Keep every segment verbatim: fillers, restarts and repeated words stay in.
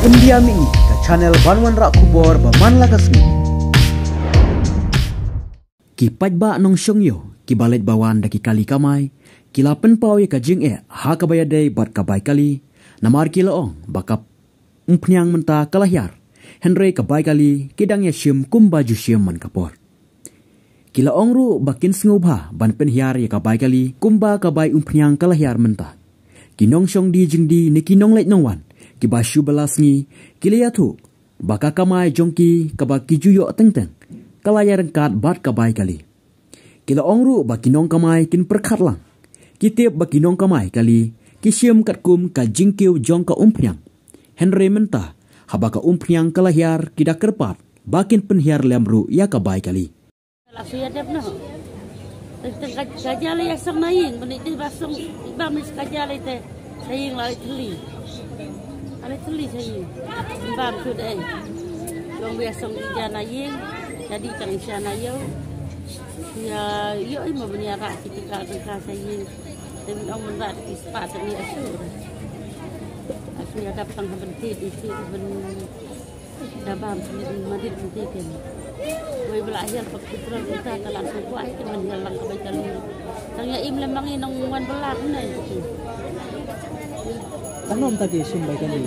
India Mih, ka channel ban wanrah khubor ba man la ka sngi. Ki paidbah nongshong ïew kiba leit ba wan da ki kali kamai ki la pynpaw ïa ka jingeh ha kaba ïadei bad ka bai kali, namar ki la ong ba ka umphniang mynta ka la hiar, hynrei ka bai kali ki dang ïashim kumba ju shim man ka por. Ki la ong ruh ba kin sngewbha ban pynhiar ïa ka bai kali kumba ka bai umphniang ka la hiar mynta. Ki nongshong die jingdie ne ki nongleit nongwan kiba shu bylla sngi ki la ïathuh ba ka kamai jong ki kaba ki ju ïoh teng teng ka la ïaryngkat bad ka bai kali. Ki la ong ruh ba ki nongkamai kin pyrkhat lang. Ki tip ba ki nongkamai kali ki shim katkum ka jingkiew jong ka umphniang. Hynrei mynta haba ka umphniang ka la hiar, ki da kyrpad ba kin pynhiar lem ruh ïa ka bai kali. La shu ïa dep noh. Teng teng ka, ka jia la ïa song na ïing, ban ïa dei ba song, i bam ni ka jia la te sha ïing, la la thylli. La la thylli sha ïing. I bam shu dei. Long ba ïa song i jia na ïing, jadi tang i sha na ïew. Ïa, ïoh i mo ban ïa rah ki tyngka tyngka sha ïing. Te ban ong ban rah ki spah tang ïa shu. Shu ïa dap tang ha ban thied i thied ban Da bam sini madit mesti ken. Wei bela ahial pak petrol kita ta langsung kuai ken man hial lang ka bai kali. Tang ïa im lem mangi nong wan bela nai. Tanom ta ki sim bai kali.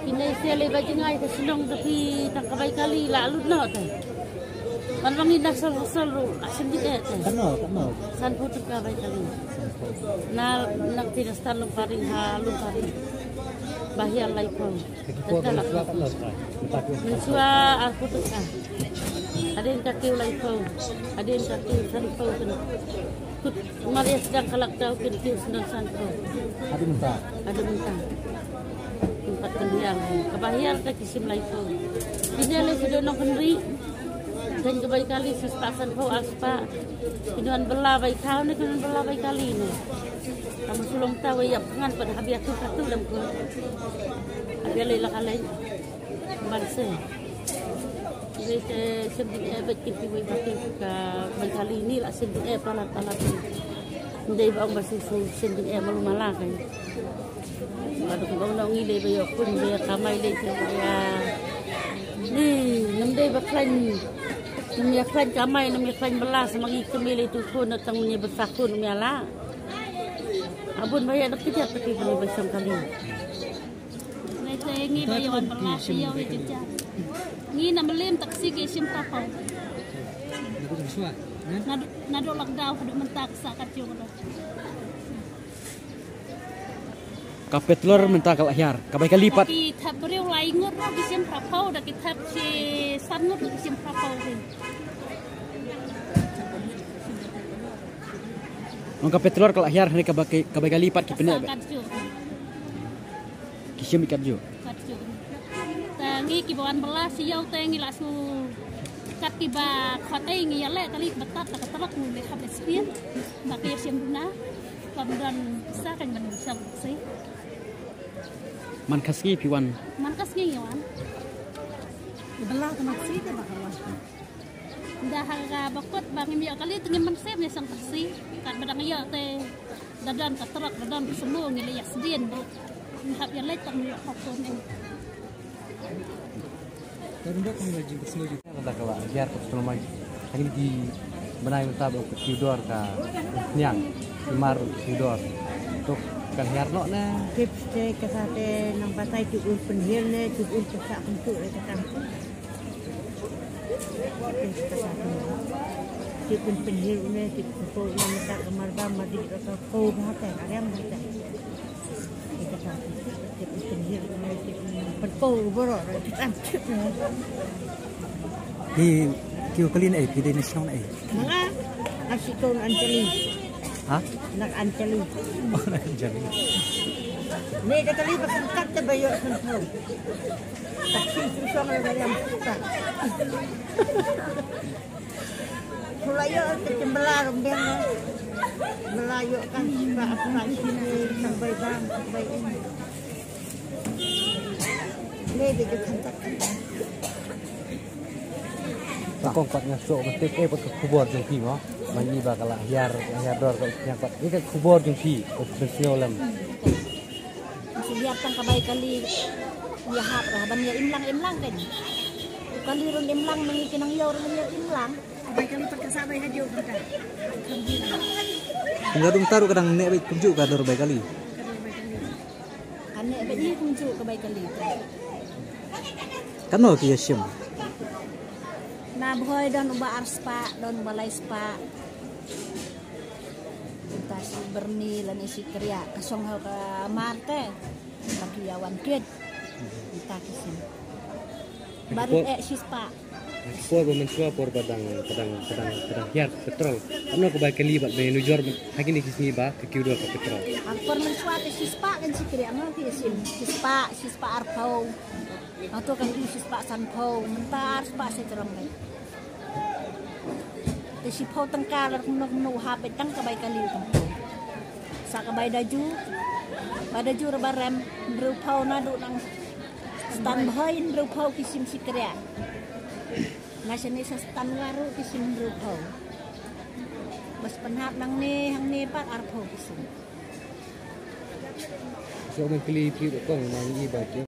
Kine sele bai jingai ta sinong ta pi tang ka bai kali la lut no ta. Kan mangi na sol sol ru asin di eh ta. Kano, kano. San put ka bai kali. Na, na pina stan lum paring ha lum paring. Bahial lai pau. Mynshuwa arphew tyngka. Hadien ka kiew laiphew. Hadien ka kiew sanphew kyn. Kut mar ïa sdang ka lak daw kyn kiew sdang sanphew. Hadien mynta. Hadien mynta. Kyn pat kynhiar. Kaba hiar ka ki shim laiphew. Kine lei sdang nongkynriah. Dang ka bai kali shispah sanphew arspah. Kine wan bylla bai khaw ne kine wan bylla bai kali ne. Ka ma shu long ta wei ïap ngan pat hap ïa tu ka tu dang ku. Hap ïa lei la ka lei. Ban se. Lei te sending eh bet kiti wei bati ka bai kali ni la sending eh palat palat. Ndei ba ong ba su su sending eh malu mala kai. Ba duk ba ong ngi lei ba ïoh khun ba ïa kamai lei te ba ïa. Ni, nam dei ba khlaiñ. Nam ïa khlaiñ kamai, nam ïa khlaiñ bylla, sa ma ngi kmie lei tu khun, na tang nam ïa bynta khun, nam ïa lah. A bun ba ïa dak kjat, tapi ba ïa ba shong kali. Lei te ngi ba ïa wan bylla, sa ïa wan kjat. Ngi na Mylliem taksi ki shim phra phew. Naduh, naduh lockdown, haduh mynta ka sa ka jong ka. Ka petrol mynta ka la hiar, ka bai kali pat. Ki thep briew lai ngut ruh ki shim phra phew, da ki thep shi san ngut ruh ki shim phra phew hi. Nong ka petrol ka la hiar, hynrei ka bai, ka bai kali pat ki pyneh. Ka sa kat ju. Ki shim kat ju. Kat ju. Te ngi kiba wan bylla shi ïew te ngi la shu kat kiba khot ei ngi ïaleh kali ba tat ka trok ngi leh hap experience. Ba ki ïa shim duna. Kam don sa kan ban shim si. Man ka sngi phi wan? Man ka sngi ngi wan. Bylla ka man sngi te ba ka wan. Da ha ka ba kut ba ngim ïoh kali te ngim mynsiem ïa shong taksi. Kat ba dang ïoh te da don ka trok da don ka sumo ngi leh ïa sdien ba. Ngi hap ïa leit tang ïoh hok ko ne. Ka rumbok ka la jingkynmaw jingkynmaw. Mynta ka la hiar ka shlomai. Hangne ki bnai mynta ba ka Theodore ka niang. Ki mar Theodore. Tok kan hiar noh ne. Tip te ka sa te nang batai tu un pynhiar ne tu un pynsa pyntu le ka tang. Tip te ka sa te. Tip un pynhiar ne tip ko na mynta ka mar ba ma di ka ko ba ka ka riam ba ka. Phi, phi kali na ei, phi dei na shnong na ei? Nga, nga shi kong Anjali. Ha? Nak Anjali. Oh, nak Anjali. Ne ka kali ba kan kat te ba ïoh kan kong. Ka shi shu shong re ba ïam kat. Pula ïoh ka jingbylla rumbeng. Bylla ïoh kan ba apa sini sampai bang sampai ini. Ni di ka khantak. Ba kong pat nga shu ba tip eh pat ka khubor jong phi mo. Ba ngi ba ka la hiar, hiar dor ka ïa pat. Ni ka khubor jong phi, ka phi sngewlem. Tang ka bai kali ïa hap ra ban ïa imlang imlang kan. Kali run imlang, nang ki nang ïoh run ïa imlang. Bai kali pat ka sa bai ha ïoh kan. Nga dung taru kadang ne bai kumju ka dor bai kali. Kan ne bai kumju ka bai kali. Kano ki ïa shim? Na bhoi don uba ar spah, don uba lai spah. Ta si Berni lane si Kria ka song ha ka Marte. Bagi awan kit. Kita kisim. Baru eh sispa. Por ba mynshuwa por ba dang, ba dang, ba dang, ba dang hiar petrol. Ano ka bai kali ba bai nujor hagi ni kisni ba ka kiu dor ka petrol. Por mynshuwa te sispa kan si Kria ano kisim. Sispa, sispa arpau. Ato kan kiu sispa sanpau. Mentar sispa seterong kan. Te shiphew tyngka la kumno kumno u hap beit tang ka bai kali u tyngka. Sa ka bai daju, bai daju ra barem, hynriewphew naduh nang stan bhoi hynriewphew ki shim shi kria. Na shane sa stan waru ki shim hynriewphew. Bas pynhap nangne hangne pat arphew ki shim. So men kli pli kong nang i ba ki.